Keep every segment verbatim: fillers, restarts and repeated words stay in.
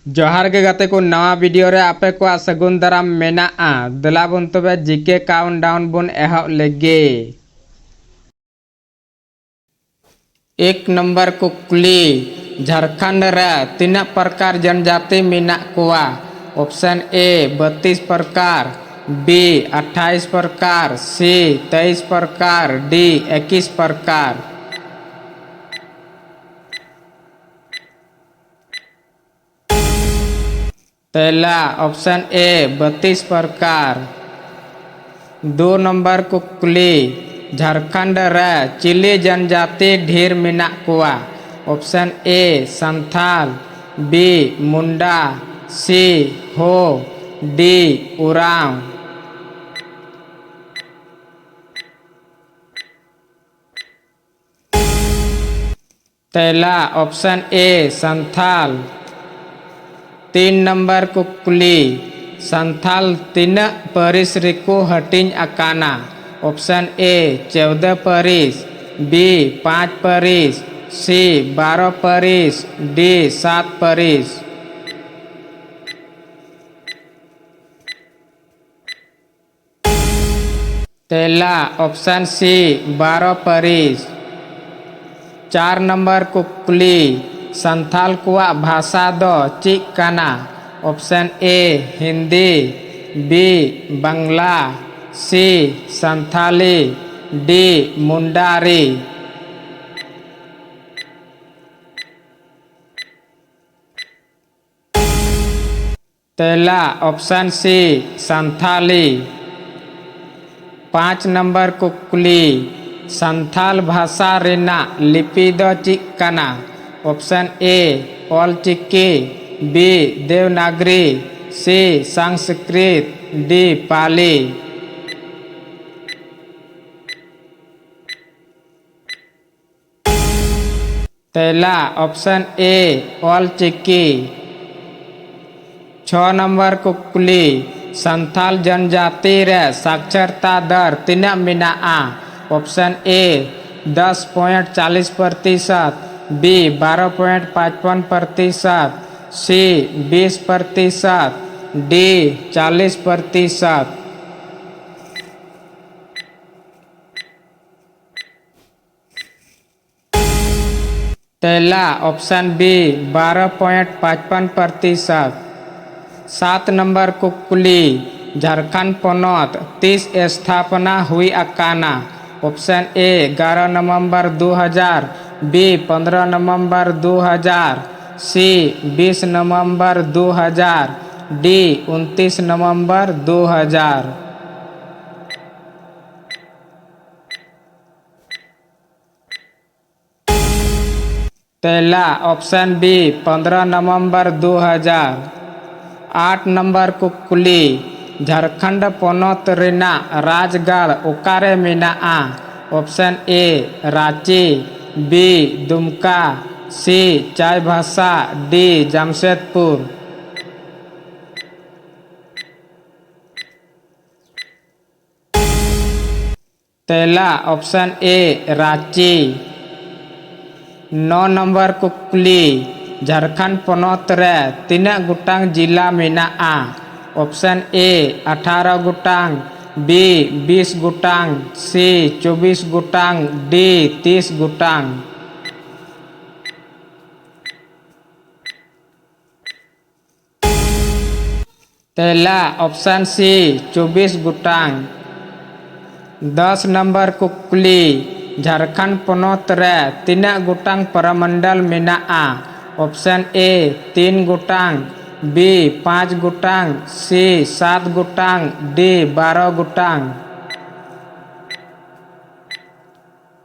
ᱡᱚᱦᱟᱨ ᱜᱮ ᱜᱟᱛᱮ ᱠᱚ, ᱱᱟᱣᱟ ᱵᱷᱤᱰᱤᱭᱳ ᱨᱮ ᱟᱯᱮ ᱠᱚᱣᱟᱜ ᱥᱟᱹᱜᱩᱱ ᱫᱟᱨᱟᱢ ᱢᱮᱱᱟᱜᱼᱟ᱾ ᱫᱮᱞᱟ ᱵᱚᱱ ᱛᱚᱵᱮ ᱡᱤᱠᱮ ᱠᱟᱣᱩᱱᱴᱰᱟᱣᱩᱱ ᱵᱚᱱ ᱮᱦᱚᱵ ᱞᱮᱜᱮ᱾ ᱮᱠ ᱱᱚᱢᱵᱚᱨ ᱠᱩᱠᱞᱤ, ᱡᱷᱟᱲᱠᱷᱚᱸᱰ ᱨᱮ ᱛᱤᱱᱟᱹᱜ ᱯᱨᱚᱠᱟᱨ ᱡᱚᱱᱡᱟᱛᱤ ᱢᱮᱱᱟᱜ ᱠᱚᱣᱟ? ᱚᱯᱥᱮᱱ ᱮ ᱵᱟᱛᱤᱥ ᱯᱨᱚᱠᱟᱨ, ᱵᱤ ᱟᱴᱷᱟᱭᱤᱥ ᱯᱨᱚᱠᱟᱨ, ᱥᱤ ᱛᱮᱭᱤᱥ ᱯᱨᱚᱠᱟᱨ, ᱰᱤ ᱮᱠᱤᱥ ᱯᱨᱚᱠᱟᱨ᱾ ᱛᱮᱞᱟ ᱚᱯᱥᱮᱱ ᱮ ᱵᱟᱛᱤᱥ ᱯᱨᱚᱠᱟᱨ᱾ ᱫᱩ ᱱᱚᱢᱵᱚᱨ ᱠᱩᱠᱞᱤ, ᱡᱷᱟᱲᱠᱷᱚᱸᱰ ᱨᱮ ᱪᱤᱞᱤ ᱡᱚᱱᱡᱟᱛᱤ ᱰᱷᱮᱨ ᱢᱮᱱᱟᱜ ᱠᱚᱣᱟ? ᱚᱯᱥᱮᱱ ᱮ ᱥᱟᱱᱛᱷᱟᱞ, ᱵᱤ ᱢᱩᱱᱰᱟ, ᱥᱤ ᱦᱳ, ᱰᱤ ᱩᱨᱟᱣ᱾ ᱛᱮᱞᱟ ᱚᱯᱥᱮᱱ ᱮ ᱥᱟᱱᱛᱷᱟᱞ᱾ ᱛᱤᱱ ᱱᱚᱢᱵᱚᱨ ᱠᱩᱠᱞᱤ, ᱥᱟᱱᱛᱷᱟᱞ ᱛᱤᱱᱟᱹᱜ ᱯᱟᱹᱨᱤᱥ ᱨᱮᱠᱚ ᱦᱟᱹᱴᱤᱧ ᱟᱠᱟᱱᱟ? ᱚᱯᱥᱮᱱ ᱮ ᱪᱳᱣᱫᱚ ᱯᱟᱹᱨᱤᱥ, ᱵᱤ ᱯᱟᱸᱪ ᱯᱟᱹᱨᱤᱥ, ᱥᱤ ᱵᱟᱨᱚ ᱯᱟᱹᱨᱤᱥ, ᱰᱤ ᱥᱟᱛ ᱯᱟᱹᱨᱤᱥ᱾ ᱛᱮᱞᱟ ᱚᱯᱥᱮᱱ ᱥᱤ ᱵᱟᱨᱚ ᱯᱟᱹᱨᱤᱥ᱾ ᱪᱟᱨ ᱱᱚᱢᱵᱚᱨ ᱠᱩᱠᱞᱤ, ᱥᱟᱱᱛᱷᱟᱞ ᱠᱚᱣᱟᱜ ᱵᱷᱟᱥᱟ ᱫᱚ ᱪᱮᱫ ᱠᱟᱱᱟ? ᱚᱯᱥᱮᱱ ᱮ ᱦᱤᱱᱫᱤ, ᱵᱤ ᱵᱟᱝᱞᱟ, ᱥᱤ ᱥᱟᱱᱛᱷᱟᱞᱤ, ᱰᱤ ᱢᱩᱱᱰᱟᱨᱤ᱾ ᱛᱮᱞᱟ ᱚᱯᱥᱮᱱ ᱥᱤ ᱥᱟᱱᱛᱷᱟᱞᱤ᱾ ᱯᱟᱸᱪ ᱱᱚᱢᱵᱚᱨ ᱠᱩᱠᱞᱤ, ᱥᱟᱱᱛᱷᱟᱞ ᱵᱷᱟᱥᱟ ᱨᱮᱱᱟᱜ ᱞᱤᱯᱤ ᱫᱚ ᱪᱮᱫ ᱠᱟᱱᱟ? ᱚᱯᱥᱮᱱ ᱮ ᱚᱞ ᱪᱤᱠᱤ, ᱵᱤ ᱫᱮᱣᱱᱟᱜᱽᱨᱤ, ᱥᱤ ᱥᱟᱝᱥᱠᱨᱤᱛ, ᱰᱤ ᱯᱟᱞᱤ᱾ ᱛᱮᱞᱟ ᱚᱯᱥᱮᱱ ᱮ ᱚᱞ ᱪᱤᱠᱤ᱾ ᱪᱷᱚ ᱱᱚᱢᱵᱚᱨ ᱠᱩᱠᱞᱤ, ᱥᱟᱱᱛᱷᱟᱞ ᱡᱚᱱᱡᱟᱛᱤ ᱨᱮ ᱥᱟᱠᱪᱟᱨᱛᱟ ᱫᱚᱨ ᱛᱤᱱᱟᱹᱜ ᱢᱮᱱᱟᱜᱼᱟ? ᱚᱯᱥᱮᱱ ᱮ ᱫᱚᱥ ᱯᱚᱭᱮᱱᱴ ᱪᱟᱞᱤᱥ ᱯᱨᱚᱛᱤᱥᱚᱛ, ᱵᱤ ᱵᱟᱨᱚ ᱯᱚᱭᱮᱱᱴ ᱯᱟᱸᱪᱯᱚᱱ ᱯᱨᱚᱛᱤᱥᱚᱛ, सी बीस प्रतिशत, डी चालीस प्रतिशत। ᱛᱮᱞᱟ ᱚᱯᱥᱮᱱ ᱵᱤ, ᱵᱟᱨᱚ ᱯᱚᱭᱮᱱᱴ ᱯᱟᱸᱪᱯᱟᱱ ᱯᱨᱚᱛᱤᱥᱚᱛ᱾ ᱥᱟᱛ ᱱᱚᱢᱵᱚᱨ ᱠᱩᱠᱞᱤ, ᱡᱷᱟᱲᱠᱷᱚᱸᱰ ᱯᱚᱱᱚᱛ ᱛᱤᱥ ᱥᱛᱷᱟᱯᱚᱱᱟ ᱦᱩᱭ ᱟᱠᱟᱱᱟ? ᱚᱯᱥᱮᱱ ᱮ, ᱮᱜᱟᱨᱚ ᱱᱚᱵᱷᱮᱢᱵᱚᱨ ᱫᱩ ᱦᱟᱡᱟᱨ, ᱵᱤ, ᱯᱚᱱᱫᱽᱨᱚ ᱱᱚᱵᱷᱮᱢᱵᱚᱨ ᱫᱩ ᱦᱟᱡᱟᱨ, ᱥᱤ, ᱵᱤᱥ ᱱᱚᱵᱷᱮᱢᱵᱚᱨ ᱫᱩ ᱦᱟᱡᱟᱨ, ᱰᱤ, ᱩᱱᱛᱤᱥ ᱱᱚᱵᱷᱮᱢᱵᱚᱨ ᱫᱩ ᱦᱟᱡᱟᱨ᱾ ᱛᱮᱞᱟ ᱚᱯᱥᱮᱱ ᱵᱤ, ᱯᱚᱱᱫᱽᱨᱚ ᱱᱚᱵᱷᱮᱢᱵᱚᱨ ᱫᱩ ᱦᱟᱡᱟᱨ᱾ ᱟᱴ ᱱᱚᱢᱵᱚᱨ ᱠᱩᱠᱞᱤ, ᱡᱷᱟᱲᱠᱷᱚᱸᱰ ᱯᱚᱱᱚᱛ ᱨᱮᱱᱟᱜ ᱨᱟᱡᱽᱜᱟᱲ ᱚᱠᱟᱨᱮ ᱢᱮᱱᱟᱜᱼᱟ? ᱚᱯᱥᱮᱱ ᱮ, ᱨᱟᱸᱪᱤ, ᱵᱤ, ᱫᱩᱢᱠᱟ, ᱥᱤ, ᱪᱟᱭᱵᱟᱥᱟ, ᱰᱤ, ᱡᱟᱢᱥᱮᱫᱽᱯᱩᱨ᱾ ᱛᱮᱞᱟ ᱚᱯᱥᱮᱱ ᱮ, ᱨᱟᱸᱪᱤ᱾ ᱱᱚ ᱱᱚᱢᱵᱚᱨ ᱠᱩᱠᱞᱤ, ᱡᱷᱟᱲᱠᱷᱚᱸᱰ ᱯᱚᱱᱚᱛ ᱨᱮ ᱛᱤᱱᱟᱹᱜ ᱜᱚᱴᱟᱝ ᱡᱤᱞᱟ ᱢᱮᱱᱟᱜᱼᱟ? ᱚᱯᱥᱮᱱ ᱮ, ᱟᱴᱷᱟᱨᱚ ᱜᱚᱴᱟᱝ, ᱵᱤ, ᱵᱤᱥ ᱜᱚᱴᱟᱝ, ᱥᱤ, ᱪᱚᱵᱵᱤᱥ ᱜᱚᱴᱟᱝ, ᱰᱤ, ᱛᱤᱥ ᱜᱚᱴᱟᱝ᱾ ᱛᱮᱞᱟ ᱚᱯᱥᱮᱱ ᱥᱤ, ᱪᱚᱵᱵᱤᱥ ᱜᱚᱴᱟᱝ᱾ ᱫᱚᱥ ᱱᱚᱢᱵᱚᱨ ᱠᱩᱠᱞᱤ, ᱡᱷᱟᱲᱠᱷᱚᱸᱰ ᱯᱚᱱᱚᱛ ᱨᱮ ᱛᱤᱱᱟᱹᱜ ᱜᱚᱴᱟᱝ ᱯᱚᱨᱚᱢᱚᱱᱰᱚᱞ ᱢᱮᱱᱟᱜᱼᱟ? ᱚᱯᱥᱮᱱ ᱮ, ᱛᱤᱱ ᱜᱚᱴᱟᱝ, ᱵᱤ, ᱯᱟᱸᱪ ᱜᱚᱴᱟᱝ, ᱥᱤ, ᱥᱟᱛ ᱜᱚᱴᱟᱝ, ᱰᱤ, ᱵᱟᱨᱚ ᱜᱚᱴᱟᱝ᱾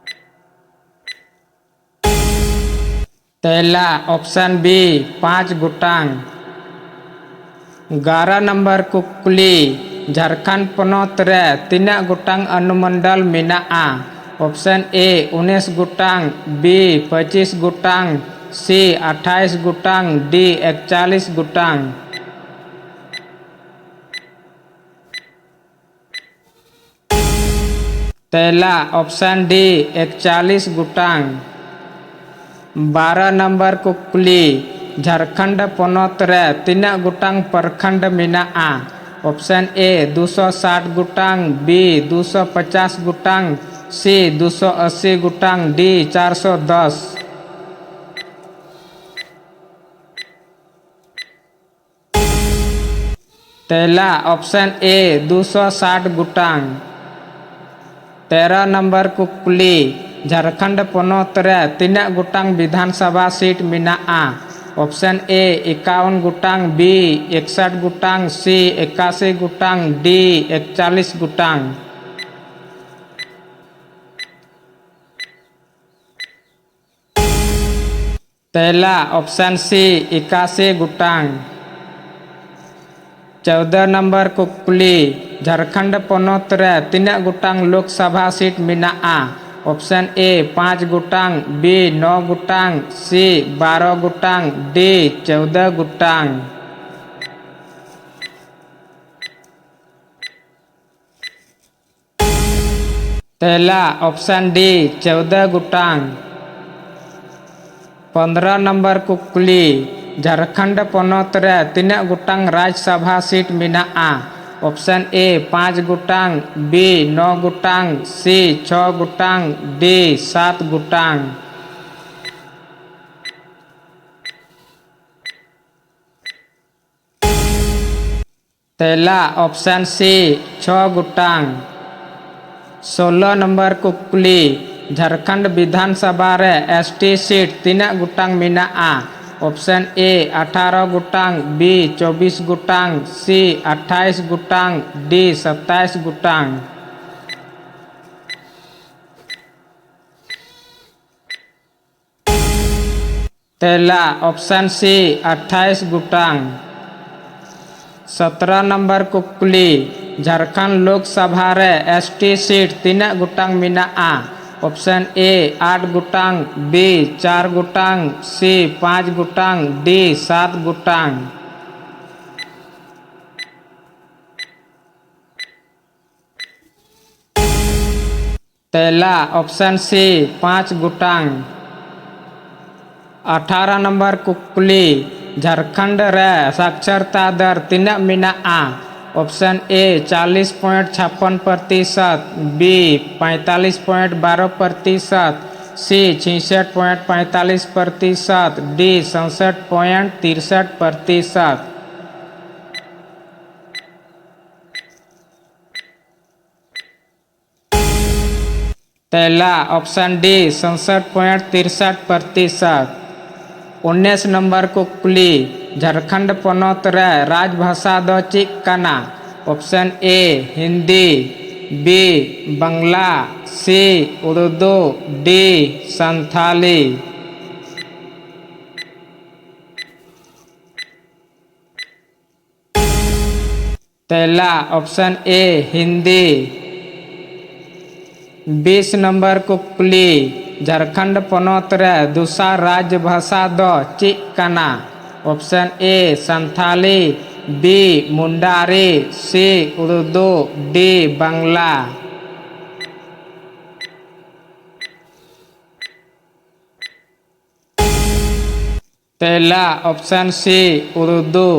ᱛᱮᱞᱟ ᱚᱯᱥᱮᱱ ᱵᱤ, ᱯᱟᱸᱪ ᱜᱚᱴᱟᱝ᱾ ᱮᱜᱟᱨᱚ ᱱᱚᱢᱵᱚᱨ ᱠᱩᱠᱞᱤ, ᱡᱷᱟᱲᱠᱷᱚᱸᱰ ᱯᱚᱱᱚᱛ ᱨᱮ ᱛᱤᱱᱟᱹᱜ ᱜᱚᱴᱟᱝ ᱚᱱᱩᱢᱚᱱᱰᱚᱞ ᱢᱮᱱᱟᱜᱼᱟ? ᱚᱯᱥᱮᱱ ᱮ, ᱩᱱᱤᱥ ᱜᱚᱴᱟᱝ, ᱵᱤ, ᱯᱚᱸᱪᱤᱥ ᱜᱚᱴᱟᱝ, ᱥᱤ, ᱟᱴᱷᱟᱭᱤᱥ ᱜᱚᱴᱟᱝ, ᱰᱤ, ᱮᱠᱪᱟᱞᱤᱥ ᱜᱚᱴᱟᱝ᱾ ᱛᱮᱞᱟ ᱚᱯᱥᱮᱱ ᱰᱤ, ᱮᱠᱪᱟᱞᱤᱥ ᱜᱚᱴᱟᱝ᱾ ᱵᱟᱨᱚ ᱱᱚᱢᱵᱚᱨ ᱠᱩᱠᱞᱤ, ᱡᱷᱟᱨᱠᱷᱚᱸᱰ ᱯᱚᱱᱚᱛ ᱨᱮ ᱛᱤᱱᱟᱹᱜ ᱜᱚᱴᱟᱝ ᱯᱨᱚᱠᱷᱚᱸᱰ ᱢᱮᱱᱟᱜᱼᱟ? ᱚᱯᱥᱮᱱ ᱮ ᱫᱩᱥᱚ ᱥᱟᱴ ᱜᱚᱴᱟᱝ, ᱵᱤ ᱫᱩᱥᱚ ᱯᱚᱪᱟᱥ ᱜᱚᱴᱟᱝ, ᱥᱤ ᱫᱩᱥᱚ ᱟᱥᱤ ᱜᱚᱴᱟᱝ, ᱰᱤ ᱪᱟᱨᱥᱚ ᱫᱚᱥ᱾ ᱛᱮᱞᱟ ᱚᱯᱥᱮᱱ ᱮ ᱫᱩᱥᱚ ᱥᱟᱴ ᱜᱚᱴᱟᱝ᱾ ᱛᱮᱨᱚ ᱱᱚᱢᱵᱚᱨ ᱠᱩᱠᱞᱤ, ᱡᱷᱟᱨᱠᱷᱚᱸᱰ ᱯᱚᱱᱚᱛ ᱨᱮ ᱛᱤᱱᱟᱹᱜ ᱜᱚᱴᱟᱝ ᱵᱤᱫᱷᱟᱱ ᱥᱚᱵᱷᱟ ᱥᱤᱴ ᱢᱮᱱᱟᱜᱼᱟ? ᱚᱯᱥᱮᱱ ᱮ ᱮᱠᱟᱣᱚᱱ ᱜᱚᱴᱟᱝ, ᱵᱤ ᱮᱠᱥᱟᱴ ᱜᱚᱴᱟᱝ, ᱥᱤ ᱮᱠᱟᱥᱤ ᱜᱚᱴᱟᱝ, ᱰᱤ ᱮᱠᱪᱟᱞᱤᱥ ᱜᱚᱴᱟᱝ᱾ ᱛᱮᱞᱟ ᱚᱯᱥᱮᱱ ᱥᱤ ᱮᱠᱟᱥᱤ ᱜᱚᱴᱟᱝ᱾ ᱪᱳᱫᱽᱫᱚ ᱱᱚᱢᱵᱚᱨ ᱠᱩᱠᱞᱤ, ᱡᱷᱟᱨᱠᱷᱚᱸᱰ ᱯᱚᱱᱚᱛ ᱨᱮ ᱛᱤᱱᱟᱹᱜ ᱜᱚᱴᱟᱝ ᱞᱳᱠᱥᱚᱵᱷᱟ ᱥᱤᱴ ᱢᱮᱱᱟᱜᱼᱟ? ᱚᱯᱥᱮᱱ ᱮ ᱯᱟᱸᱪ ᱜᱚᱴᱟᱝ, ᱵᱤ ᱱᱚ ᱜᱚᱴᱟᱝ, ᱥᱤ ᱵᱟᱨᱚ ᱜᱚᱴᱟᱝ, ᱰᱤ ᱪᱳᱫᱽᱫᱚ ᱜᱚᱴᱟᱝ᱾ ᱛᱮᱞᱟ ᱚᱯᱥᱮᱱ ᱰᱤ ᱪᱳᱫᱽᱫᱚ ᱜᱚᱴᱟᱝ᱾ ᱯᱚᱱᱫᱽᱨᱚ ᱱᱚᱢᱵᱚᱨ ᱠᱩᱠᱞᱤ, ᱡᱷᱟᱨᱠᱷᱚᱸᱰ ᱯᱚᱱᱚᱛ ᱨᱮ ᱛᱤᱱᱟᱹᱜ ᱜᱚᱴᱟᱝ ᱨᱟᱡᱽ ᱥᱚᱵᱷᱟ ᱥᱤᱴ ᱢᱮᱱᱟᱜᱼᱟ? ᱚᱯᱥᱮᱱ ᱮ ᱯᱟᱸᱪ ᱜᱚᱴᱟᱝ, ᱵᱤ ᱱᱚ ᱜᱚᱴᱟᱝ, ᱥᱤ ᱪᱷᱚ ᱜᱚᱴᱟᱝ, ᱰᱤ ᱥᱟᱛ ᱜᱚᱴᱟᱝ᱾ ᱛᱮᱞᱟ ᱚᱯᱥᱮᱱ ᱥᱤ ᱪᱷᱚ ᱜᱚᱴᱟᱝ᱾ ᱥᱳᱞᱳ ᱱᱚᱢᱵᱚᱨ ᱠᱩᱠᱞᱤ, ᱡᱷᱟᱨᱠᱷᱚᱸᱰ ᱵᱤᱫᱷᱟᱱ ᱥᱚᱵᱷᱟ ᱨᱮ ᱮᱥ ᱴᱤ ᱥᱤᱴ ᱛᱤᱱᱟᱹᱜ ᱜᱚᱴᱟᱝ ᱢᱮᱱᱟᱜᱼᱟ? ᱚᱯᱥᱮᱱ ᱮ ᱟᱴᱷᱟᱨᱚ ᱜᱚᱴᱟᱝ, ᱵᱤ ᱪᱚᱵᱵᱤᱥ ᱜᱚᱴᱟᱝ, ᱥᱤ ᱟᱴᱷᱟᱭᱤᱥ ᱜᱚᱴᱟᱝ, ᱰᱤ ᱥᱟᱛᱟᱭᱤᱥ ᱜᱚᱴᱟᱝ᱾ ᱛᱮᱞᱟ ᱚᱯᱥᱮᱱ ᱥᱤ ᱟᱴᱷᱟᱭᱤᱥ ᱜᱚᱴᱟᱝ᱾ ᱥᱚᱛᱨᱚ ᱱᱚᱢᱵᱚᱨ ᱠᱩᱠᱞᱤ, ᱡᱷᱟᱨᱠᱷᱚᱸᱰ ᱞᱳᱠᱥᱚᱵᱷᱟ ᱨᱮ ᱮᱥ ᱴᱤ ᱥᱤᱴ ᱛᱤᱱᱟᱹᱜ ᱜᱚᱴᱟᱝ ᱢᱮᱱᱟᱜᱼᱟ? ᱚᱯᱥᱮᱱ ᱮ ᱟᱴ ᱜᱚᱴᱟᱝ, ᱵᱤ ᱪᱟᱨ ᱜᱚᱴᱟᱝ, ᱥᱤ ᱯᱟᱸᱪ ᱜᱚᱴᱟᱝ, ᱰᱤ ᱥᱟᱛ ᱜᱚᱴᱟᱝ᱾ ᱛᱮᱞᱟ ᱚᱯᱥᱮᱱ ᱥᱤ ᱯᱟᱸᱪ ᱜᱚᱴᱟᱝ᱾ ᱟᱴᱷᱟᱨᱚ ᱱᱚᱢᱵᱚᱨ ᱠᱩᱠᱞᱤ, ᱡᱷᱟᱨᱠᱷᱚᱸᱰ ᱨᱮ ᱥᱟᱠᱪᱟᱨᱛᱟ ᱫᱚᱨ ᱛᱤᱱᱟᱹᱜ ᱢᱮᱱᱟᱜᱼᱟ? ᱚᱯᱥᱚᱱ ᱮ ᱪᱟᱞᱤᱥ ᱯᱚᱭᱮᱱᱴ ᱪᱷᱟᱯᱯᱚᱱ ᱯᱨᱚᱛᱤᱥᱚᱛ, ᱵᱤ ᱯᱚᱸᱭᱛᱟᱞᱤᱥ ᱯᱚᱭᱮᱱᱴ ᱵᱟᱨᱚ ᱯᱨᱚᱛᱤᱥᱚᱛ, ᱥᱤ ᱪᱷᱤᱭᱥᱚᱴ ᱯᱚᱭᱮᱱᱴ ᱯᱚᱸᱭᱛᱟᱞᱤᱥ ᱯᱨᱚᱛᱤᱥᱚᱛ, ᱰᱤ ᱥᱚᱲᱥᱚᱴ ᱯᱚᱭᱮᱱᱴ ᱛᱤᱨᱥᱚᱴ ᱯᱨᱚᱛᱤᱥᱚᱛ᱾ ᱛᱮᱞᱟ ᱚᱯᱥᱚᱱ ᱰᱤ ᱥᱚᱲᱥᱚᱴ ᱯᱚᱭᱮᱱᱴ ᱛᱤᱨᱥᱚᱴ ᱯᱨᱚᱛᱤᱥᱚᱛ᱾ ᱩᱱᱤᱥ ᱱᱚᱢᱵᱚᱨ ᱠᱩᱠᱞᱤ, ᱡᱷᱟᱨᱠᱷᱚᱸᱰ ᱯᱚᱱᱚᱛ ᱨᱮ ᱨᱟᱡᱽ ᱵᱷᱟᱥᱟ ᱫᱚ ᱪᱮᱫ ᱠᱟᱱᱟ? Option A Hindi, B Bangla, C Urdu, D Santhali. ᱛᱮᱞᱟ ᱚᱯᱥᱚᱱ ᱮ ᱦᱤᱱᱫᱤ᱾ ᱵᱤᱥ ᱱᱚᱢᱵᱚᱨ ᱠᱩᱠᱞᱤ, ᱡᱷᱟᱨᱠᱷᱚᱸᱰ ᱯᱚᱱᱚᱛ ᱨᱮ ᱫᱚᱥᱟᱨ ᱨᱟᱡᱽ ᱵᱷᱟᱥᱟ ᱫᱚ ᱪᱮᱫ ᱠᱟᱱᱟ? Option A Santhali, B Mundari, C Urdu, D Bangla. ᱛᱮᱞᱟ ᱚᱯᱥᱚᱱ ᱥᱤ ᱩᱨᱫᱩ᱾